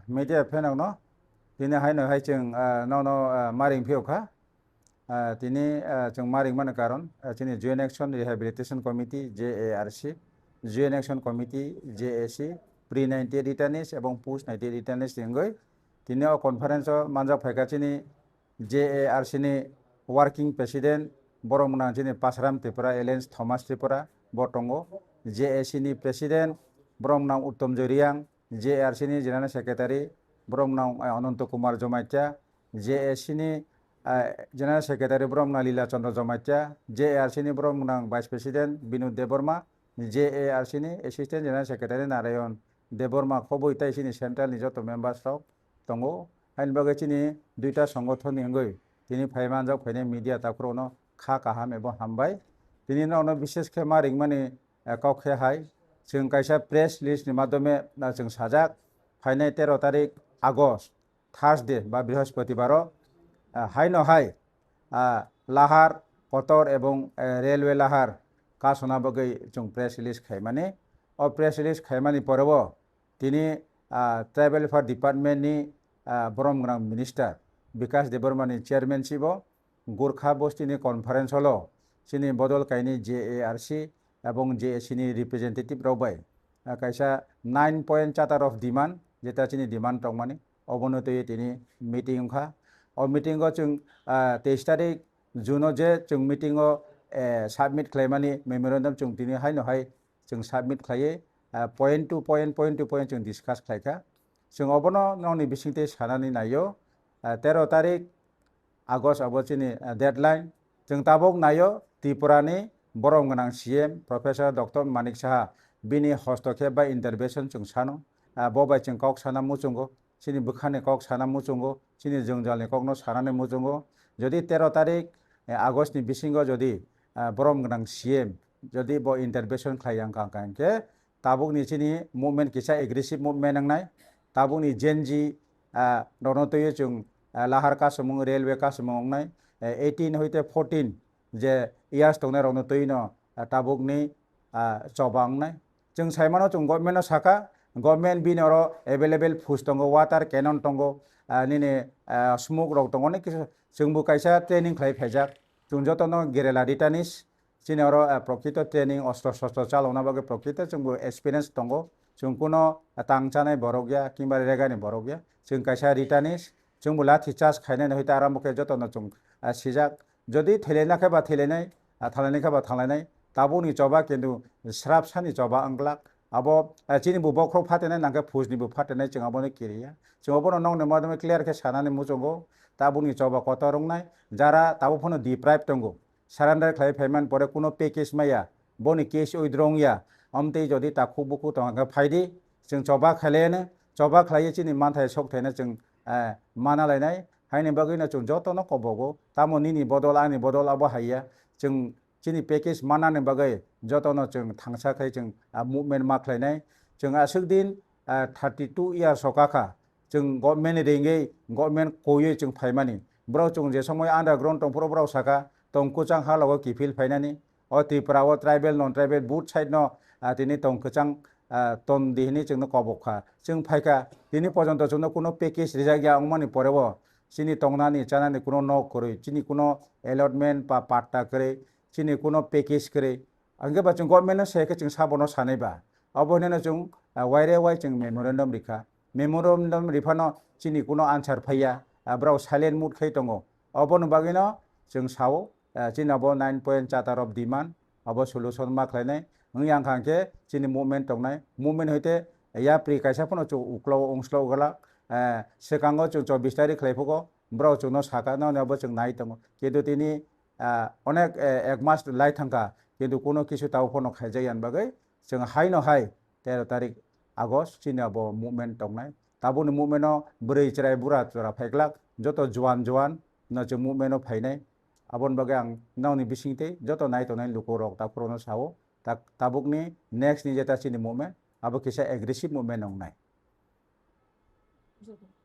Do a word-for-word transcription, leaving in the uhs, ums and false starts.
Media phenokno tini haino hai chwng, ah, nono, ah, maring phiyokha. Ah, tini, ah, chwng maring mani karon, ah, chini Joint Action Rehabilitation Committee, J A R C, Joint Action Committee, J A C, pre ninety-eight returnees ebong post ninety-eight returnees ni wngwi tini o conference o manjak phaikha chini J A R C ni working president, borok mwnang chini Pasram Tripura, Alliance Thomas Tripura, bo tongo. J A C ni president, borok mwnang Uttom Joy Reang, J A R C ni general secretary, borok mwnang, eh, Ananto Kumar Jamatia, J A C ni, eh, general secretary, borok mwnang Lila Chandra Jamatia, J A R C ni borok mwnang vice president, Binod Debbarma, J A R C ni assistant general secretary, Narayan Debbarma, khobwi tai chini central ni joto members rok tongo. Haini bagwi chini duita songothon ni wngwi tini phai manjak phainai media takhurokno kha kaham ebo hambai. Tini nono bishesh khe ma ringmani, eh, kok khe hai, chwng kaisa press release ni madhyome, ah, chwng sajak, phainai tero tarik August, Thursday ba Brihospotibaro, ah, haino hai, ah, Lahar, Kotor ebong, eh, Railway Lahar kasona bagwi chwng press release khaimani. O press release khaimani porebo tini, ah, Tribal Affairs Department ni, ah, borom gwnang minister Bikash Debbarma ni chairmanship o Gorkha bosti ni conference hall o chini bodol kainwi J A R C ebong J A C ni representative rok bai, ah, kaisa nine point charter of demand, jeta chini demand tongmani, obono twiwi tini meeting wngkha. O meeting o chwng, ah, teis tarik June o je chwng meeting o, eh, submit khlaimani memorandum chwng tini haino hai chwng submit khlaiwi, ah, point to point, point to point chwng discuss khlaikha. Chwng obono nokni bisingtwi sanani naio, ah, tero tarik August abo chini, ah, deadline. Chwng tabuk naio Tripura ni borom gwnang C M Professor Doctor Manik Saha bini hostokhep bai intervention chwng sano, ah, bo bai chwng kok sana muchungo. Chini bwkhani kok sana muchungo, chini jwngjalni kokno sanani muchungo. Jodi tero tarik, eh, August ni bisingo jodi, ah, borom gwnang C M jodi bo intervention khlai yang kha, hwnkha hwnkhe tabukni chini movement kisa aggressive movement wngnai. Tabukni Gen Z, ah, rokno twiwi chwng, ah, lahar kasumung, railway kasumung wngnai. Eh, eighteen hoite fourteen je years tongnai rokno twi no, ah, tabukni, ah, choba wngnai. Chwng sai mano, chwng government no saka, government bini oro available force tongo, water cannon tongo, ah, nini, ah, smoke rok tongo, onek kisu chwng bo kaisa training khlai phaijak. Chwng joto no guerrilla returnees, chini oro, ah, prokrito training, ostro shostro chalokna bagwi prokrito chwng bo experience tongo. Chwng kuno tang chanai borok ya, kimba regani borok ya. Chwng kaisa returnees, chwng bo lathi charge khainai no hwite arambo khe joto no chwng, ah, sijak. Jodi thailaina khe ba thailainai, ah, thalaini khe ba thalainai, tabukni choba kintu srapsani choba wng glak. Abo, ah, chini bo bokhorok phatenai nangkhe phujni bo phatenai, chwng abono kiriya. Chwng obono nokni madhyome clear khe sanani muchungo, tabukni choba kotor wngnai, jara tabuk phano deprive tongo, surrender khlai phaimani pore kuno package maya, boni case withdraw wngya, omtwi jodi takhuk bukhuk tongkha khe phaidi, chwng choba khailaiano, choba khlaiwi chini manthai sok thaino chwng, eh, mana lainai, haini bagwino chwng jotono kobogo, tamo nini bodol ani bodol abo haiya, chwng chini package manani bagwi jotono chwng thangsa khai chwng, ah, movement ma khlainai. Chwng aswk din, ah, thirty two years o kakha, chwng government ni ringwi, government koiwi chwng phaimani. Borok chwng je somoi underground tongphuru borok saka, tong kwchang ha logo kiphil phainani. O Tripura o tribal, non tribal both side no, ah, tini tong kwchang, ah, ton di hwnwi chwngno kobok kha. Chwng phaikha, tini porjonto chwngno kuno package rijak ya wngmani porebo, chini tongnani, chanani kuno nok kwrwi, chini kuno allotment ba patta kwrwi, chini kuno package kwrwi. Hwnkhe ba chwng government no sai khe chwng sabono sanai ba. Obo hwnwi no chwng, ah, waire wai chwng memorandum rikha. Memorandum riphano chini kuno answer phaiya, ah, borok silent mode khai tongo. Oboni bagwino chwng sao, ah, chini abo nine point charter of demand, abo solution ma khlainai. Wngya wngkha hwnkhe chini movement tongnai. Movement hoite yapri kaisa phano chwng uklao ongslao glak. Ah, swkango chwng chobbish tarik khlai phugo, borok chwngno saka, noni abo chwng nai tongo. Kintu tini, ah, onek, eh, ek mas lai thangkha, kintu kuno kisu tabo phano khaijak yani bagwi chwng haino hai tero tarik August chini abo movement tongnai. Tabukni movement o bwrwi chwrai bura chwra phaiklak, joto juan juan no chwng movement o phainai. Aboni bagwi ang nokni bisingtwi joto nai tongnai lukurok takhurokno sao, tak-, tabukni next ni jeta chini movement abo kisa aggressive movement wngnai.